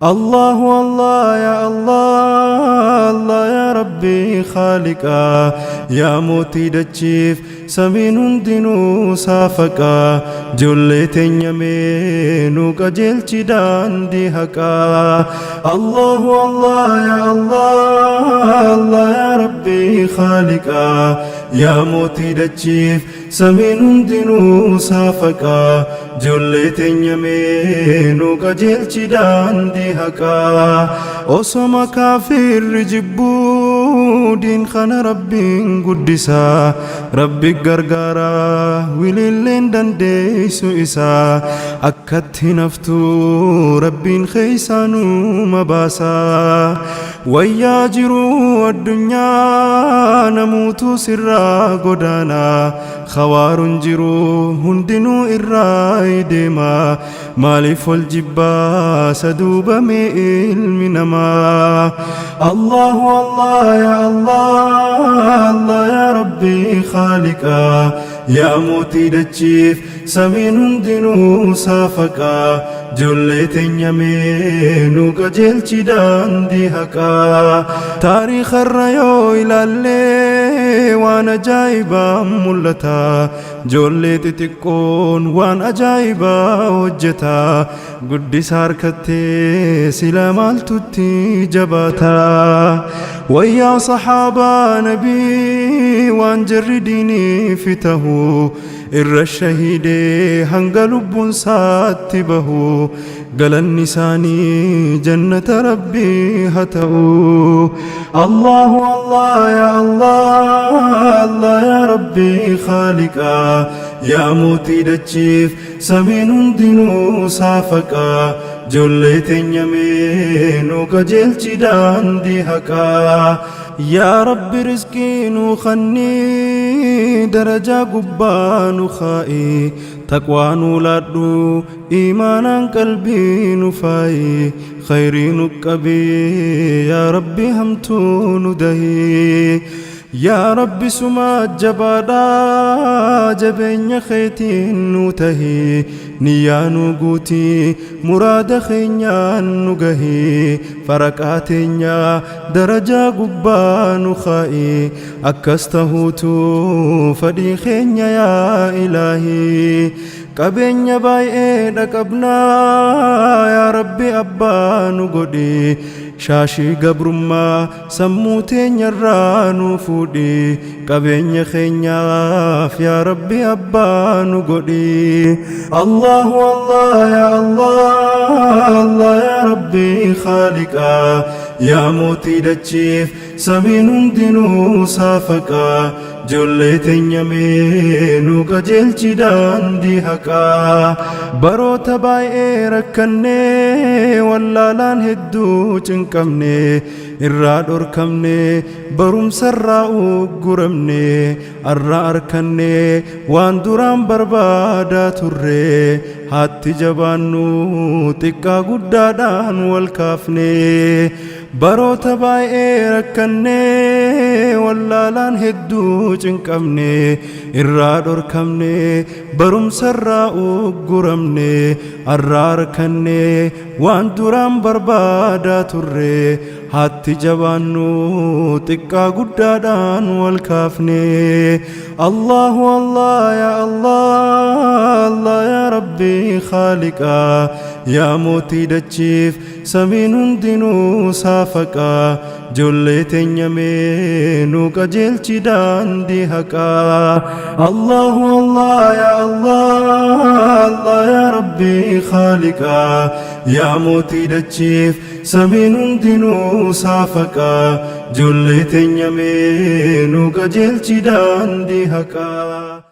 Allahu Allah ya Allah Allah ya Rabbi Khaaliqa yaa mootii dachiif samiin hundinuu saafaqa joollee teenya mee nu qajeelchi daandii haqaa Allahu Allah ya Allah Allah ya Rabbi Khaaliqa yaa mootii dachiif Samiin hundinuu saafaqaa Joollee teenya mee nu qajeelchi daandii haqaa Osoma kaafirri jibbuu diin kana Rabbiin guddisaa Rabbi gargaara wiliilleen dandeessu isaa Akkatti hin haftu Rabbiin keessaa numa baasaa Wayyaa jiruu addunyaa namuutu sirraa godaana Khawaaruun jiru hundinuu irraa deema Maaliif wal jibbaa saduuba mee ilmi namaa Allahu Allah ya Allah Allah ya Rabbi Khaaliqa yaa mootii dachiif Samiin hundinuu saafaqaa Joollee teenya mee nu qajeelchi daandii haqaa Taariikharra yoo ilaalle waan ajaa'ibaa mul'ata Joollee xixiqqoon waan ajaa'ibaa hojjeta Guddisa harkattee sila maaltutti jabaata Wayyaa sahaabaa nabii waan jarri diiniif tahu Irra shahiidee hanga lubbuun isaatti bahu galanni isaanii jannata rabbii haa ta'u. Allahu Allah ya Allah Allah ya Rabbi Khaaliqa yaa mootii dachiif samiin hundinuu saafaqa joollee teenya mee nu qajeelchi daandii haqaa. Yaa Rabbi rizqii nuu khanni darajaa gubbaa nu kaa'i taqwaa nuu laadhu iimaanaan qalbii nu faayi khayrii nu qabi yaa Rabbi hamtuu nu dahi Yaa Rabbi suma jabaadha jabeenya keetiin nu tahi niyyaa nu guuti muraada keenyaan nu gahi faraqaa teenya darajaa gubbaa nu kaa'i akkas tahuutu fadhii keenya yaa ilaahii qabeenya baay'eedha qabnaa yaa rabbi abbaa nu godhi shaashii gabrummaa sammuu teenyarraa nu fuudhi qabeenya keenyaaf yaa rabbi abbaa nu godhi Allahu Allah ya Allah Allah ya rabbi Khaaliqa yaa mootii dachiif samiin hundinuu saafaqa joollee teenya mee nu qajeelchi daandii haqaa baroota baay'ee rakkannee wallaalaan hedduu cinqamne irraa dhorkamne barumsarraa ugguramne arra arkanne waan duraan barbaadaa turre haatti jabaannu xiqqaa guddaadhaan wal kaafne baroota baay'ee rakkanne wallaalaan hedduu cinqamne irraa dhorkamne barumsarraa ugguramne arra arkanne waan duraan barbaadaa turre haatti jabaannu xiqqaa guddaadhaan wal kaafne Allahu Allah ya Allah Allah ya Rabbi Khaaliqa yaa mootii dachiif samiin hundinuu saafaqa joollee teenya mee nu qajeelchi daandii haqaa Allahu Allah ya Allah Allah ya Rabbi Khaaliqa yaa mootii dachiif samiin hundinuu saafaqa joollee teenya mee nu qajeelchi daandii haqaa.